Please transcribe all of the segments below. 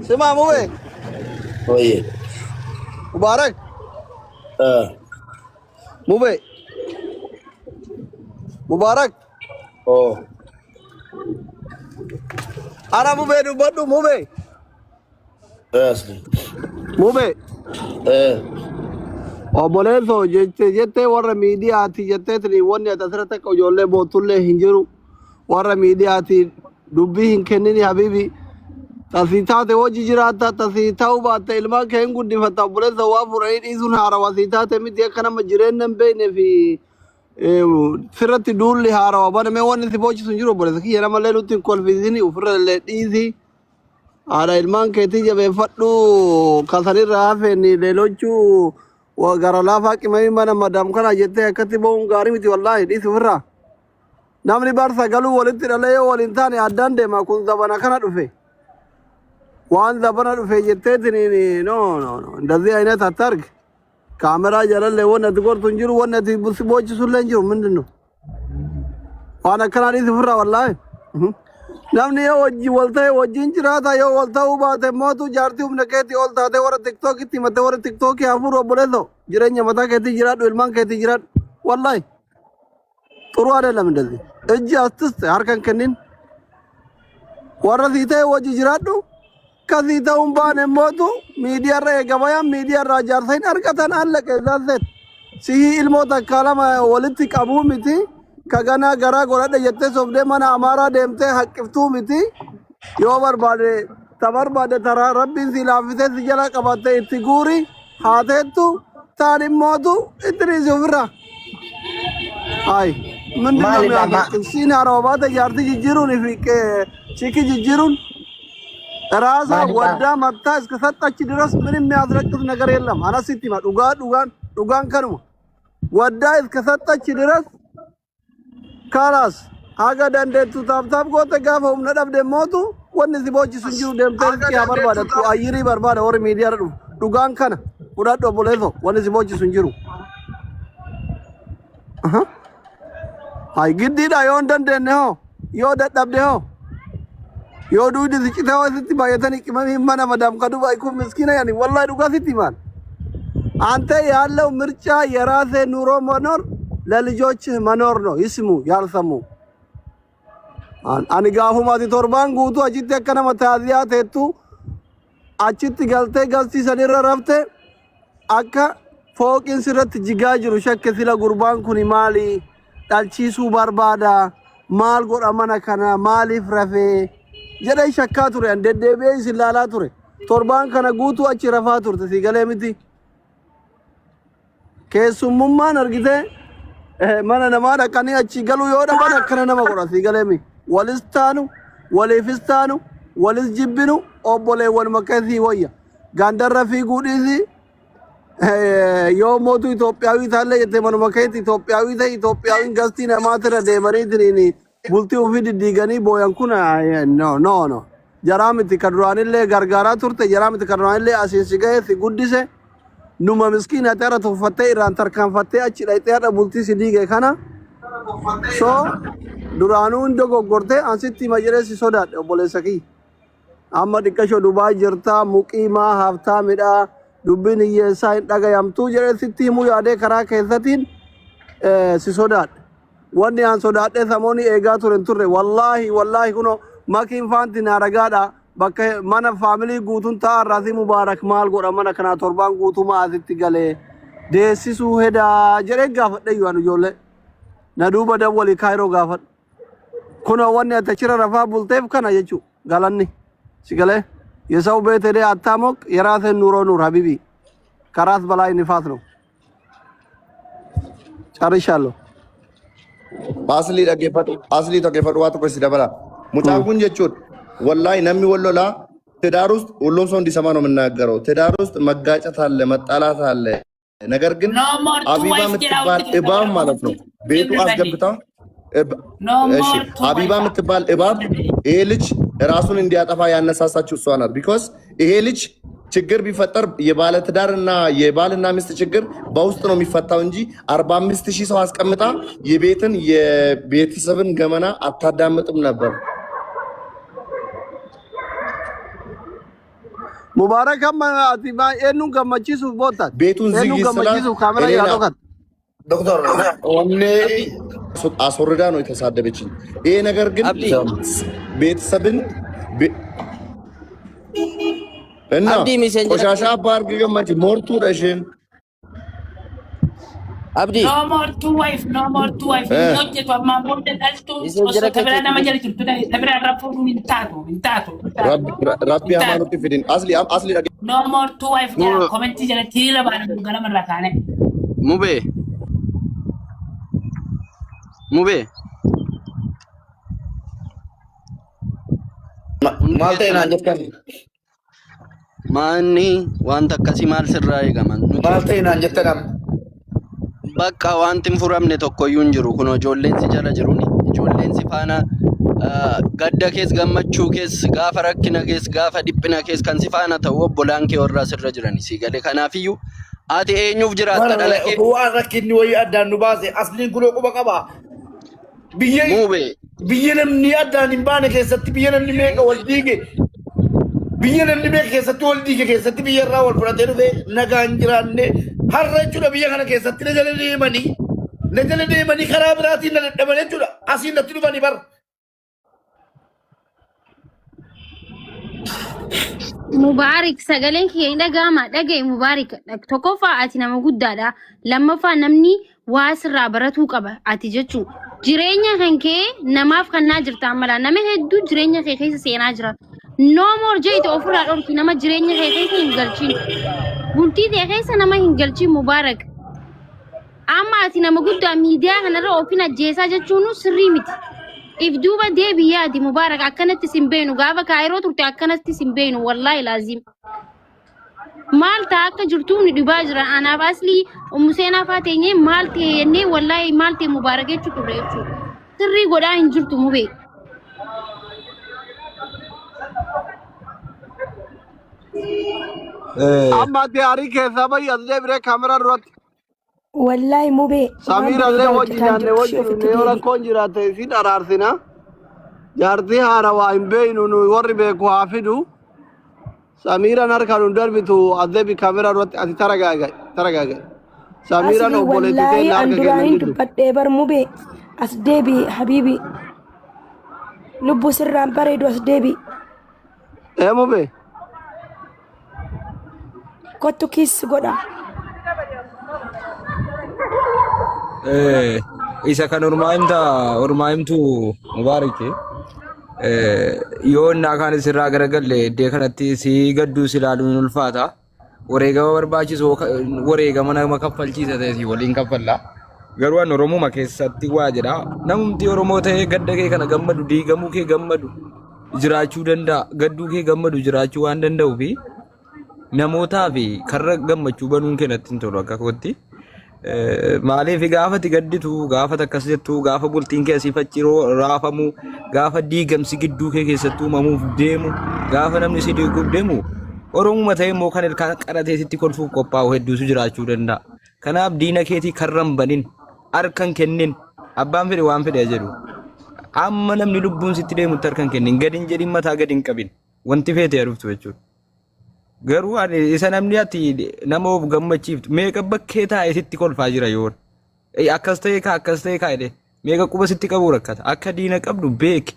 ስማ ሙቤ። Oye. ሙባረክ። Eh. ሙቤ ሙባረክ። Oh. አረ ሙቤ dubbadhu ሙቤ። Eh, asli. ሙቤ። Eh. Obboleessoo jette jettee warra miidiyaati jetteetini wanni ati asirratti akka ijoollee boottullee hin jiru warra miidiyaati dubbii hin kennini habiibi tasii taate wajji jiraatta tasii ta'uu baatte ilmaan kee hin guddifatta. Obboleessa, waa fuudhanii dhiisuun haarawa sii taate miti. Akka nama jireenya hin beekne fi sirratti duulli haarawa baname wanni si boochisu hin jiru. Obboleessa kiyya, namallee nutti hin kolfisini, ofirra illee dhiisi, haadha ilmaan keetii jabeeffadhu. Kasanirraa hafeen leelochuu gara laafaa qimamii mana madaam kana jettee akkatti ba'uun gaarii miti. Wallaahi, dhiisi ofirraa. Namni bar sagaluu walitti dhalee yoo waliin taane addaan deema. Kun zabana kana dhufe, waan zabana dhufe jetteetiin. No, no, no, እንደዚህ አይነት አታርግ. Kaameraa jalallee wanni ati gortu hin jiru, wanni ati si boochisullee hin jiru. ምንድን ነው waan akkanaa? Dhiisi ofirraa, wallaahi. Namni yoo wajji wal ta'e wajjin jiraata, yoo wal ta'uu baate mootu jaartii humna keetii ol taate warra Tiktookitti himatte warra Tiktookii hafuuru. Obboleesso, jireenya mataa keetii jiraadhu, ilmaan keetii jiraadhu. Wallaahi, ጥሩ አይደለም እንደዚህ። እጅ አትስጥ, harka hin kennin. Warra sii ta'e wajji jiraadhu, ka sii ta'uun baane mootu miidiyaarra eegabayaan miidiyaarraa jaarsa hin argatan. Allaqe zaanseet sihii ilmoo takka lama walitti qabuu miti, ka ganaa garaa godhadhe jettee sobdee mana amaaraa deemtee haqqiftuu miti. Yoo barbaade ta barbaade taraa rabbiin si laaffisee si jala qabatte itti guuri haateettu taan immootu itti dhiisi ofirraa. Ay, ምንድን ነው Maalidha ma የሚያስለቅስ? Siin haarawa baate jaartii jijjiiruun fi chiikii jijjiiruun ራሷ maalidha ወዳ መታ እስከሰጠች ድረስ ምንም የሚያስለቅስ ነገር የለም። አነሲቲማ dhugaa dhugaan dhugaan kanuma ወዳ እስከሰጠች ድረስ ካላስ haga dandeettu tap tap goote, gaafa humna dhabde mootu wanni si boochisu hin jiru. Deemtee riskii haa barbaadattu, ayyirii barbaada warri miidiyaarra dhufu. Dhugaan kana fudhadhu, obboleesso, wanni si boochisu hin jiru. Hay, giddiidha yoo hin dandeenye hoo, yoo dadhabde hoo, yoo duudi si cite hoo, sitti baay'atanii qimamii mana madaam ka Dubaay kun miskiina yani. Wallahi, dhugaa sitti himaan, አንተ ያለው ምርጫ የራሴ ኑሮ መኖር ለልጆችህ መኖር ነው። ይስሙ ያልሰሙ። Ani gaafuma ati torbaan guutuu achitti akka nama taaziyaa teettu achitti galtee galsiisanirra rafte akka fooqiin sirratti jigaa jiru shakke. Sila gurbaan kun maali dhalchiisuu barbaada, maal godha mana kana, maaliif rafee jedhee shakkaa ture. An deddeebi'ee isin laalaa ture. Torbaan kana guutuu achi rafaa turte, si galee miti? Keessummummaan argitee mana namaa dhaqanii achi galuu yoo dhaban akkana nama godha, si galee mi? Walis taanu, waliifis taanu, walis jibbinu, obboleewwan makkasii wayya. Gandarra fiiguu dhiisi. Yoo mootu Itoophiyaawii taallee jettee manuma keetti Itoophiyaawii ta'e. Itoophiyaawin gastii namaatirra deemanii bultii ofii diddiiganii booyan kun no, no, no, jaraa miti. Ka duraanillee gargaaraa turte jaraa miti. Ka duraanillee asiin si ga'e si guddise numa miskiin ati irra tuffattee irraan tarkaanfattee achi dhayxee har'a bultii si diige kana. So duraanuu hin dogoggortee, ansitti hima jedhee si sodaadhe, obboleessa kiyya. Amma dhiqqasho Dubaay jirtaa, muqiimaa haftaamidha, dubbiin hiyyeessaa hin dhagayamtuu jedhee sitti himuu yaadee karaa keessatiin si sodaadhe. Wanni an sodaadhe samoonni eegaa ture hin turre. Wallaahi, wallaahi, kuno makiin faanti na ragaadha. Bakka mana faamilii guutuun taa'arraasi Mubaarak maal godha mana kanaa, torbaan guutumaa asitti galee deessisuu hedaa jedhee gaafadhe iyyuu. Anu ijoollee na duuba dawwalii Kaayiroo gaafadhu. Kunoo wanni ati achirra rafaa bulteef kana jechuu galanni si galee. የሰው ቤት ሄደህ አታሞቅ፣ የራስህን ኑሮ ኑር ሀቢቢ። ከራስ በላይ ንፋስ ነው። ጨርሻለሁ። Aslii dhaggeeffadhu, aslii dhaggeeffadhu, waa tokko si dabala. Mucaan kun jechuun wallahi namni wal lolaa ትዳር ውስጥ ሁሉም ሰው እንዲሰማ ነው የምናገረው። ትዳር ውስጥ መጋጨት አለ፣ መጣላት አለ። ነገር ግን No more two አቢባ wife የምትባል እባብ ማለት ነው ቤቱ አስገብታ No እሺ more two አቢባ wife. የምትባል እባብ ይሄ ልጅ ራሱን እንዲያጠፋ ያነሳሳችው እሷ ናት። Because ይሄ ልጅ ችግር ቢፈጠር የባለትዳርና የባልና ሚስት ችግር በውስጥ ነው የሚፈታው እንጂ 45,000 ሰው አስቀምጣ የቤትን የቤተሰብን ገመና አታዳምጥም ነበር። Mubaarak amma ati eenyuun gammachiisuuf boottan? ቤቱን ዝጊ Eenyuun ስላት gammachiisuuf kaameraa እኔን yaa dhokat? Doktor wanni Abdi አስወርዳ ነው የተሳደበችኝ። ይሄ ነገር ግን Abdi ቤተሰብን እና Abdi messenger ቆሻሻ አባ አርግ ገመች ሞርቱ ረሽን Abdi No more two wife, no more two wife. Hin hojjetu ammaan booda dhaltuun messenger osoo akka ta biraa nama keetti jala jirtu ta biraa irra fuudhuun hin taatu, hin taatu, hin taatu, ረቢ hin taatu. ሃይማኖት ፊድን አስሊ አስሊ No more two wife jedha komentii jalatti hiriira baana ganama irraa kaane. Mubee. Mubee. Hundi maal ta'e keessan naan jettan? Maanni wanta akkasii maal sirraa eegaman? Nuti Maal ta'e naan jettan amma? bakka wanti hin furamne tokkoyyuu hin jiru. Kun ijoolleen si jala jiruuni. Ijoolleen si faana gadda kees gammachuu kees gaafa rakkina kees gaafa dhiphina kees kan si faana ta'u obbolaan kee warraa sirra jiran si gale. Kanaafiyyuu ati eenyuuf jiraatta dhala kee? Waan rakkinni wayii addaan nu baase asliin kunoo quba qaba. Biyya Muubee. Biyya namni addaan hin baane keessatti, biyya namni meeqa wal diige, biyya namni meeqa keessatti wal diige keessatti, biyya irraa wal fudhatee dhufe nagaan jiraanne har'a jechuudha. Biyya kana keessatti na jala deemanii karaa biraatiin na dadhaban jechuudha, asiin natti dhufanii bar. Mubaarik, sagaleen kiyya hin dhaga'ama? Dhaga'i Mubaarik. Tokkoffaa, ati nama guddaadha. Lammaffaa, namni waa sirraa baratuu qaba ati jechuu. Jireenya kan kee namaaf kannaa jirta amala. Nama hedduu jireenya kee keessa seenaa jira. No more jeeti ofirraa dhorki, nama jireenya kee keessa hin galchin. Bultii kee keessa nama hin galchin, Mubaarak. Amma ati nama guddaa, miidiyaa kanarra ofin ajjeesaa jechuun sirrii miti. If duuba deebii yaadi, Mubaarak. Akkanatti sin beenu, gaafa Kaayiroo turte akkanatti sin beenu, wallaahi laazim. Maal ta'a akka jirtu nu dhibaa jira. Anaaf Aslii Ummu Seenaa faa teenyee maal ta'e jennee, wallaahi maal ta'e Mubaarak jechuu turre jechuudha. Sirrii godhaa hin jirtu, Mubee. Amma ati aarii keessaa bahi, as deebiree kaameraa duratti. Wallaahi Mubee, waan Samiira illee bareedaa wajji hojjetaa nyaanne jirtu wajji si ofitti dhufne yoo deebi. rakkoon jiraate isin araarsina. Jaartii haara waa hin beeynu, nu warri beeku haa fidu. Samiiraan harka nu darbitu, as deebi kaameraa duratti, ati taragaagai taragaagai. Samiiraan Aslii obboleettii wallaahi ta'e an harka duraan kennan hin diddu. dubbadhee bar. Mubee, as deebi habiibi. Lubbuu sirraan bareedu, as deebi. Ee Mubee. Kottu kiss godha. Isa kan ormaa himta, ormaa himtu Mubaarike. Yoo innaa kaan sirraa garagalle iddee kanatti si gadduu si ilaaluun hin ulfaata. Wareegama barbaachisu wareegama nama kaffalchiisa ta'e si waliin kaffalla. Garuu an Oromuma keessatti waa jedha. Namumti Oromoo ta'ee gadda kee kana gammadu, diigamuu kee gammadu jiraachuu danda'a. Gadduu kee gammadu jiraachuu waan danda'uu fi namootaa fi karra gammachuu banuun kee natti hin tolu akka kootti. Maaliif gaafa ati gadditu, gaafa akkas jettu, gaafa bultiin kee asii fachi raafamu, gaafa diigamsi gidduu kee keessatti uumamuuf deemu, gaafa namni si diiguuf deemu, Oromuma ta'e immoo kan ilkaan qaratee sitti kolfuuf qophaa'u hedduutu jiraachuu danda'a. Kanaaf diina keetii karra hin banin, harka hin kennin, abbaan fedhe waan fedhe jedhu. Amma namni lubbuun sitti deemutti harka hin kennin, gadi hin jedhin, mataa gadi hin qabin, wanti feete haa dhuftu jechuudha. Garuu ani isa namni ati nama of gammachiiftu meeqa bakkee taa'ee sitti kolfaa jira yoon. Akkas ta'e kaa, akkas ta'e kaa jedhee meeqa quba sitti qabu rakkata. Akka diina qabdu beeki.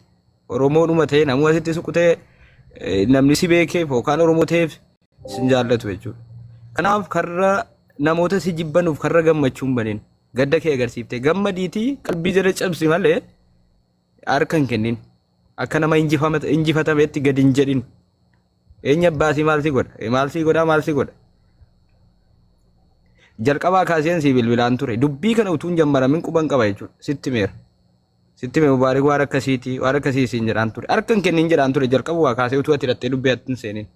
Oromoodhuma ta'e namuma sitti suqu ta'e, namni si beekeef yookaan Oromoo ta'eef sin jaallatu jechuudha. Kanaaf karra namoota si jibbanuuf karra gammachuu hin banin. Gadda kee agarsiifte gammadiitii qalbii jala cabsi malee harka hin kennin. Akka nama injifatametti gadi hin jedhin. Eenyu abbaasii maal si godha? Maal si godha? Maal si godha? Jalqabaa kaaseen si bilbilaan ture. Dubbii kana utuu hin jammaramin quban qaba jechuudha. Sitti meera. Sitti mee Mubaarik, waan akkasiiti, waan akkasii siin jedhaan ture. Harka hin kennin jedhaan ture jalqabumaa kaasee utuu ati hidhattee dubbii atti hin seenin.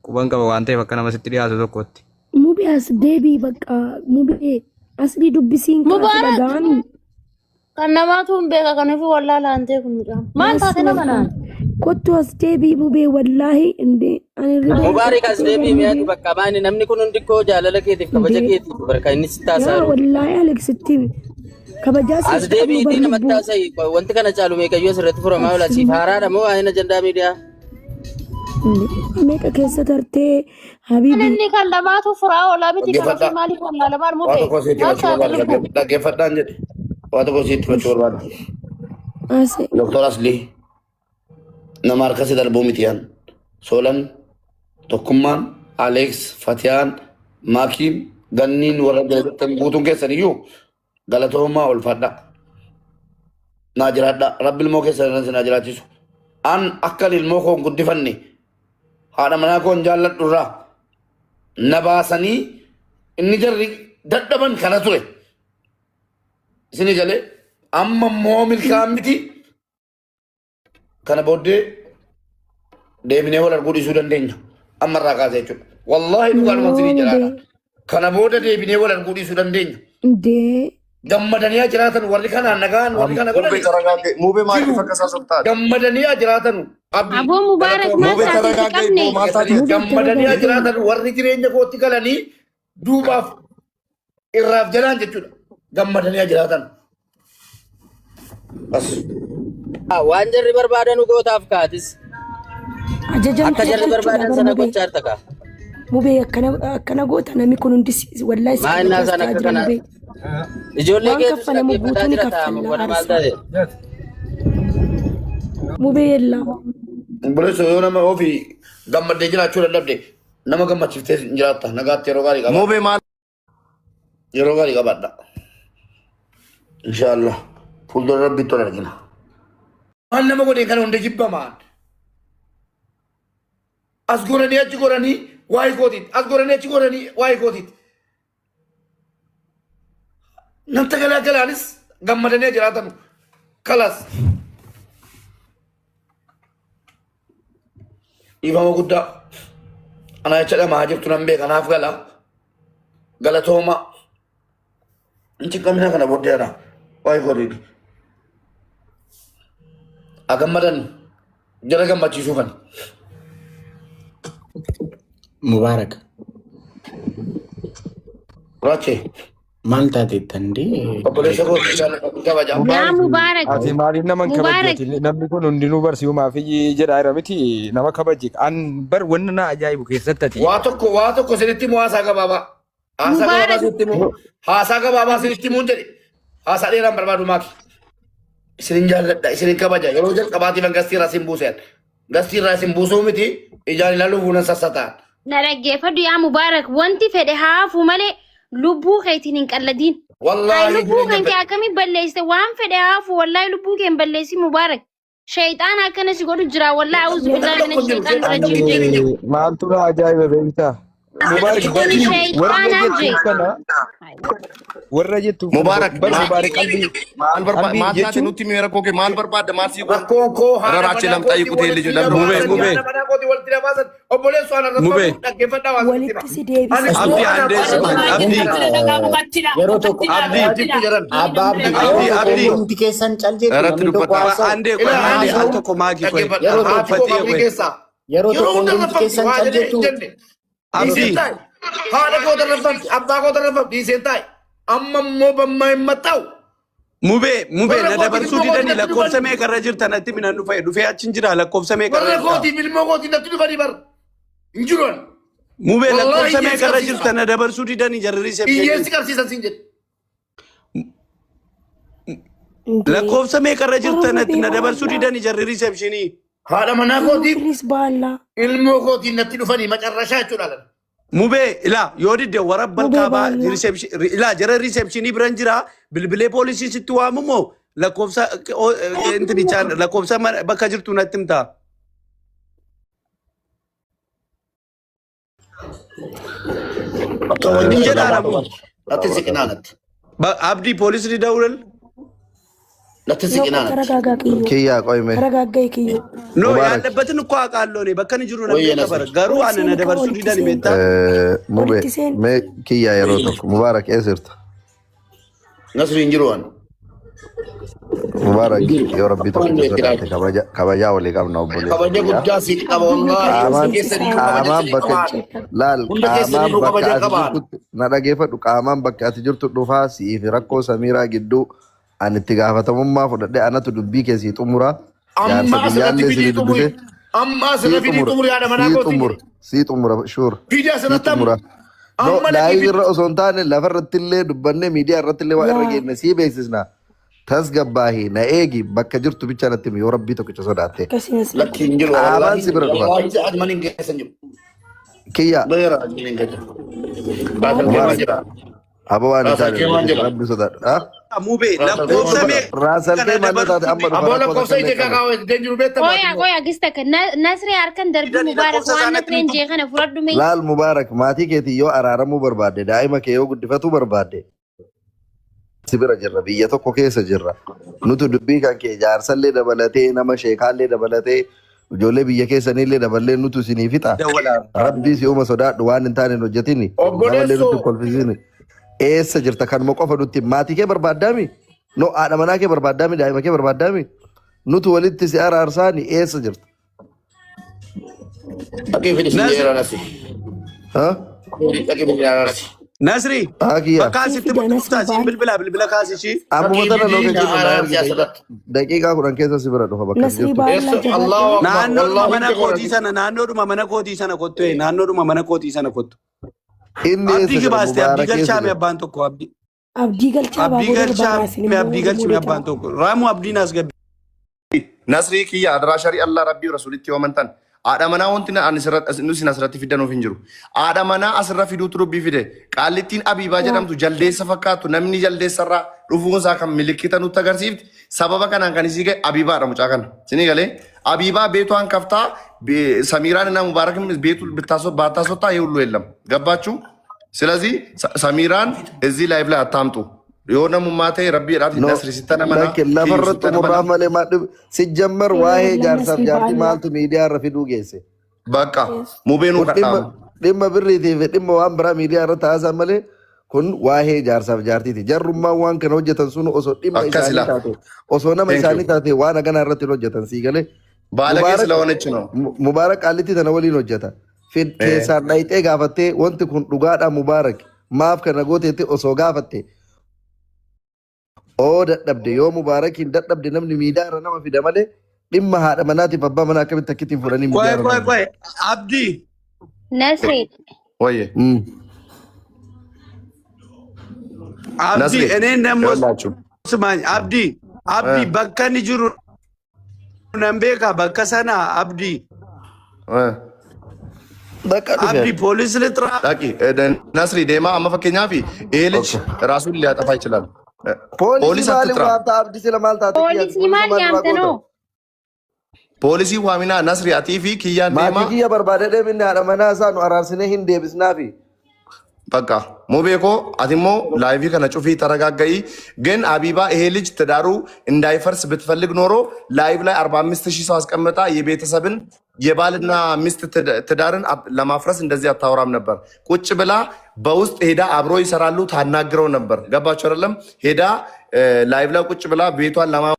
Quban qaba waan ta'eef akka nama sitti dhiyaatu tokkotti. Mubee, as deebii bakka. Mubee, Aslii dubbisiin kaatu Mubaarak dhaga'anii. kan namaatu hin beeka, kan ofii wallaalaan ta'e kun mucaan. Maal taate nama naan? Kottu as deebii Mubee, wallaahi indee ani riba Mubaarik, as rakkatee deebii mi'aati mubee. bakka maani namni kun hundi koo jaalala keetiif kabaja Indee keetiif barka inni sitti yaa haasa'u. wallaahi Alex itti kabajaa As siif qabnu bar deebiitii namatti lubbuu. haasa'i, wanti kana caalu meeqayyoo asirratti furamaa oola, siif haaraadha moo waa'een ajandaa miidiyaa? Meeqa keessa tartee habiibi. Inni kan lamaatu furaa oolaa miti kan ofii Dhaggeeffadhaa. maaliif wallaala maal Waa mubee? tokko sitti Maal himachuu taate barbaada. lubbuu? Dhaggeeffadhaan jedhe. Waa tokko sitti himachuu barbaada. Ase. Doktor Aslii nama harkasi darbuu miti yan. Soolan, Tokkummaan, Aleeks, Fatiyaan, Maakiin, Ganniin warra jala guutuun keessan iyyuu galatoomaa ulfaadha. Naa jiraadha. Rabbi ilmoo keessan irra naa jiraachisu. An akka ilmoo koo hin guddifanne haadha manaa koo hin jaalladhu irraa na baasanii inni jarri dadhaban kana ture. Isinii galee amma immoo milkaa'an miti. Kana booddee deebinee wal arguu dhiisuu dandeenya. Amma irraa kaasee jechuudha. Wallaahi dhugaadhuma isinii jedhaadha. Kana booda deebinee wal arguu dhiisuu dandeenya. Indee. Gammadanii haa jiraatan warri kanaan nagaan warri kana Mube godhani ተረጋጋ። ሙቤ maaliif jiru. akkas haasoftaati? Gammadanii haa jiraatan. Abdi Aboo Mubaarak galatooma. maal Mube taate si ተረጋጋ። qabne? Maal taate? Mubee Gammadanii haa taragaagga'i. jiraatan warri jireenya kootti galanii duubaaf irraaf jalaan jechuudha. Gammadanii haa jiraatan. Bas. Waan jarri barbaadan gootaaf kaatis. Akka Ajajamtee jarri jechuudha barbaadan bar sana mubee. gochaa jirta kaa. Mubee akkana akkana goota namni kun hundi wallaahi si Maa innaa kabajaa isaan ta'aa akka jira kana mubee. ijoollee Waan keetu si kaffalamu dhaggeeffataa guutuu ni jira taa'amu kaffalla booda maal aarsaa. taate? Mubee yellaa. Obboleessa yoo nama ofii gammaddee jiraachuu dadhabde nama gammachiiftee hin jiraatta. Nagaatti yeroo gaarii qabaadha. Mube maal Yeroo gaarii qabaadha. Inshaallah. Fuuldura rabbiitti ol argina. Maal nama godhee kana hunda jibbamaan. As goranii achi goranii waa'ee kootiiti. As goranii achi goranii waa'ee kootiiti. Namta galaa galaanis gammadanii jiraatan. Kalas. Dhiifama guddaa. Ana jecha dhamaa jirtu nan beeka naaf gala. Galatooma. Hin cinqamina kana booddee ana. Waa'ee kootiiti. A gammadan jara gammachiisuu kan. Mubaarak Raachee. maal taateetta indee Obboleessa koo jaalladha kabaja. Yaa Mubaarak. Ati maaliif nama hin Mubaarak. kabajjeeti? Namni kun hundinuu barsiisumaaf jedhaa jira miti nama kabaji. An bar wanna na ajaa'ibu keessatti ati. Waa tokko isinitti himu haasaa gabaabaa. Haasaa gabaabaa Mubaarak. isinitti himu. Haasaa gabaabaa isinitti himuun jedhe. Haasaa dheeraan barbaadu maaki. Isinin jaalladha isinin kabaja yeroo jalqabaatiif gastii irraa isin buuseen. Gastii irraa isin buusuu miti ijaan ilaaluuf fuunan sassataan. Na dhaggeeffadhu yaa Mubaarak wanti fedhe haa hafu malee lubbuu keetiin hin qalladiin. Ay Wallaahi lubbuu jireenya kan kee fedhe. akkamiin balleessite waan fedhe haa hafu wallaahi lubbuu kee hin balleessin Mubaarak. Shayxaana akkana si godhu jira wallaahi auzu Shayxaan billaahi tokko mina hin jiru. shayxaan Shayxaan rajiim tokko jee. hin jiru. Maaltu na ajaa'iba beektaa? Mubaarak Kun barri warra shayxaanaan jettuuf jee. kana warra jettuuf kana Mubaarak bar maal Mubaarak qalbii maal barbaada qalbii maal taate jechuun nutti himi rakkoo kee maal barbaadda maal sii godhu Rakkoon koo haadha raraachee manaa lamxaayii kootii kutee walitti liju na lamxii Mube, baasan mube, haadha manaa kootii walitti na baasan obboleessu ana mube. raffatu dhaggeeffadhaa waan sitti hima. Walitti si deebisa Ani Abdi koo ana andee abbaa sima. Abdi, yeroo tokko Abdi, jibbu jedhan. abbaa abdii Abdi, yeroo tokko Abdi. hundumti keessan cal jettu irratti namni tokko dubbata. haasa'u Andee qoy, Ilaa andee al haasa'u tokko maaki qoy. dhaggeeffadha yeroo haati tokko koo Fatiye qabrii qoy. keessaa yeroo yeroo tokko hunda hundumti raffamti keessan waa cal jedhee hin jettu jenne. Abdi, Dhiiseen taa'e. Haadha koo tarraffamti abbaa koo tarraffamti dhiiseen taa'e. Amma immoo bammaa hin maxxa'u. mube, mube, Warra na kootiif dabarsuu ilmoo kootii didanii natti lakkoofsa dhufanii. meeqarra jirta natti minan dhufe dhufee achi hin jira lakkoofsa meeqarra Warra jirta. kootiif ilmoo kootii natti dhufanii bar. Hin jiru ani. Mube Wallaahi lakkoofsa hiyyeessi meeqarra qabsiisa. jirta na dabarsuu didanii jarri Hiyyeessi riisepshinii. qabsiisan siin jedhe. Indee. Lakkoofsa meeqarra Warra jirta mubee na dabarsuu baallaa. didanii jarri riisepshinii. Haadha manaa Warra kootiif firiis baallaa. ilmoo kootiin natti dhufanii macarrashaa jechuudha. Lan. Mube ilaa yoo didde warabbal Mubee kaabaa baallaa. ilaa jara riisepshinii biran jira bilbilee poolisii sitti waamumoo lakkoofsa intinichaan lakkoofsa bakka jirtu natti himtaa. Hin jedhaaramu. Natti siqinaa natti. Abdii poolisni dawlal. Natti Yoo siqinaa natti. taragaagaa kiyyoo. Kiyyaa qoyme. Taragaaggaa kiyyoo. No Mubaarak. yaadabbatin እኮ አውቃለሁ እኔ በከን ጅሩ ነበር Wayye ነበር Nasir. ገሩ Ol አነ seeni kaa ነደበርሱ walitti ዲደን seeni. ቤታ Mube Walitti seeni. mee kiyyaa yeroo tokko Mubaarak eessa jirta? Nasir hin jiru ani. Mubaarak yoo rabbii Waan tokkicha itti sodaate ilaalu. kabaja kabajaa walii qabna obboleessa Kabaja kiyyaa. guddaa siif qaba Abdii wallaahi. Hunda Qaamaan keessaniyyuu kabaja qaamaan siif bakka qabaan. laal Hunda qaamaan keessaniyyuu bakka kabaja ati qabaan. jirtutti na dhageeffadhu qaamaan bakka ati jirtu dhufaa siif rakkoo Samiiraa gidduu ani itti gaafatamummaa fudhadhe anatu dubbii keessii xumura Amma jaarsa asirratti biyyaallee fidii sini xumuri. dubbise. Amma Sii asirra fidii xumura. xumuri haadha manaa Sii kootii. xumura. Sii xumura. Sure. Fidii Sii asirratti amma. xumura. No, Amma dhaqii live fidi. irra osoo hin taane lafa irratti illee dubbannee miidiyaa irratti illee waa irra Yaa geenne sii beeksisna. Tasgabbaahi na eegi bakka jirtu bicha natti himi yoo rabbii tokkicha sodaatte. akkasii Nasrii. Lakki hin jiru Qaamaan wallaahi si bira dhufa. wallaahi ajman hin geessan jiru. Kiyya Beera ajman hin geessan. Raasal keemaan Mubaarak jira. aboo waan hin Raasal taane keemaan hojjetin jira. rabbi sodaadhu. Ah? Mube Raasal lakkoofsa keemaan jira. meeqa Raasal kana kee maal taate dabarsuu amma dhufa Aboo rakkoo lakkoofsa takka illee ije qabu. kakaa iddeen jiru beektaa Qoya baati. qoya gista Nasri harkan darbii fidanii Mubaarak lakkoofsa waan isaanitti Nasreen nutu jee kana fudhadhu mee. Laal Mubaarak maatii keetii yoo araaramuu barbaadde daa'ima kee yoo guddifatuu barbaadde si bira jirra biyya tokko keessa jirra. Nutu dubbii kan kee jaarsallee dabalatee nama sheekaallee dabalatee ijoollee biyya keessaniillee daballee nutu isinii fixa. dawwala. Rabbii si uuma sodaadhu waan hin taane hin hojjetini. Namallee Obboleessoo nutti hin kolfisiini. Eessa jirta kanuma qofa nutti himi. Maatii kee barbaaddaami? No haadha manaa kee barbaaddaami? Daa'ima kee barbaaddaami? Nutu walitti si araarsaani eessa jirta? Dhaqii fidi sin Nasri jeera nasi. Ha? Dhaqii fidi nasi. Nasri Haa kiyya. bakka Sii asitti fida Nasrii dhuftaa siin baal. bilbila bilbila kaasishii. Ammuma Dhaqii tana fidi na lookeeshiin na araarsi ergi asirratti. daqiiqaa 10 keessa si bira dhufa bakka hin Nasrii jirtu. baallaa Eessa jabaadhu. Allahu akbar Naannoodhuma wallaahi mana hundi kootii godhati. sana naannoodhuma mana kootii sana kottu naannoodhuma mana kootii sana kottu. Inni Abdii eessa jira? gibaaste abdii Mubaarak eessa galchaame jira? abbaan tokko abdii. Abdii galchaa Abdii baaboo darbaa raasin galchaame immoo abdii warri galchime muudetaa. abbaan tokko. Raamuu abdiin as gabbi. Nasrii kiyya adaraa sharii Allah rabbii rasuulitti yoo amantan haadha manaa wanti ani nusin asirratti fidanuuf hin jiru. Haadha manaa asirra fiduutu dubbii fide. Qaallittiin Abiibaa Yaa jedhamtu jaldeessa fakkaattu namni jaldeessarraa dhufuun isaa kan milikkita nutti agarsiifti. Sababa kanaan kan isii ga'e Abiibaadha mucaa kana. Isinii galee Abiibaa beetuwaan kaftaa Samiiraan እና ሙባረክም ቤቱ ባታስወጣ ይሄ ሁሉ የለም። ገባችሁ? ስለዚህ ሰሚራን እዚህ ላይቭ ላይ አታምጡ። የሆነ ሙማቴ ረቢ ራት No, ነስሪ ሲተነመና lakki ኪዩ lafarra ሲተነመና xumuraaf malee maal dhibu sijjammar waa'ee wallah jaarsaaf Nasrii jaartii baallaa. maaltu miidiyaa irra fiduu geesse. በቃ ሙቤኑ Kun dhimma kadhaamu dhimma birriitii fi dhimma waan biraa miidiyaa irratti haasan malee kun waa'ee jaarsaaf jaartiiti. Jarrummaan waan kana hojjetan sun osoo dhimma akkas isaanii ila taate osoo nama ቴንክ ዩ isaanii taate waan haganaa irratti hin hojjetan sii galee. ባለጌ Mubaarak ስለሆነች ነው። Mubaarak qaallitti tana waliin hojjeta. እ Keessaan dhayxee gaafattee wanti kun dhugaadha Mubaarak maaf kana gooteetti osoo gaafatte oo dadhabde yoo Mubaarakiin dadhabde namni miidiyaa irra nama fida malee dhimma haadha manaatiif abbaa manaa akkamitti akkittiin fudhanii Qoy miidiyaa irra qoy nama qoy abdii Nasri ወይ fidu. abdii ነስሪ እኔ ደግሞ ይኸውላችሁ ስማኝ አብዲ አብዲ እ bakka inni jiru nan beeka bakka sana abdi እ Bakka dhufe. abdi ፖሊስ ልጥራ ዳቂ ነስሪ ዴማ አመ ፈኬኛፊ ይሄ ልጅ ራሱን ሊያጠፋ ይችላል። Poolisii ፖሊስ maaliif አትጥራ። waamta abdii sila maal taate kiyyaati poolisii poolisa maal maal irraa yaamte goota? noo? ፖሊሲ ዋሚና ነስሪ አቲፊ ኪያን ዴማ Maatii kiyya barbaade deeminni haadha manaa isaa nu araarsinee hin deebisnaafi. በቃ ሙቤኮ አቲሞ ላይቪ ከነ ጩፊ ተረጋጋይ። ግን አቢባ ይሄ ልጅ ትዳሩ እንዳይፈርስ ብትፈልግ ኖሮ ላይቭ ላይ 45 ሺህ ሰው አስቀምጣ የቤተሰብን የባልና ሚስት ትዳርን ለማፍረስ እንደዚህ አታወራም ነበር። ቁጭ ብላ በውስጥ ሄዳ አብሮ ይሰራሉ ታናግረው ነበር። ገባቸው አይደለም? ሄዳ ላይቭ ላይ ቁጭ ብላ ቤቷን ለማማ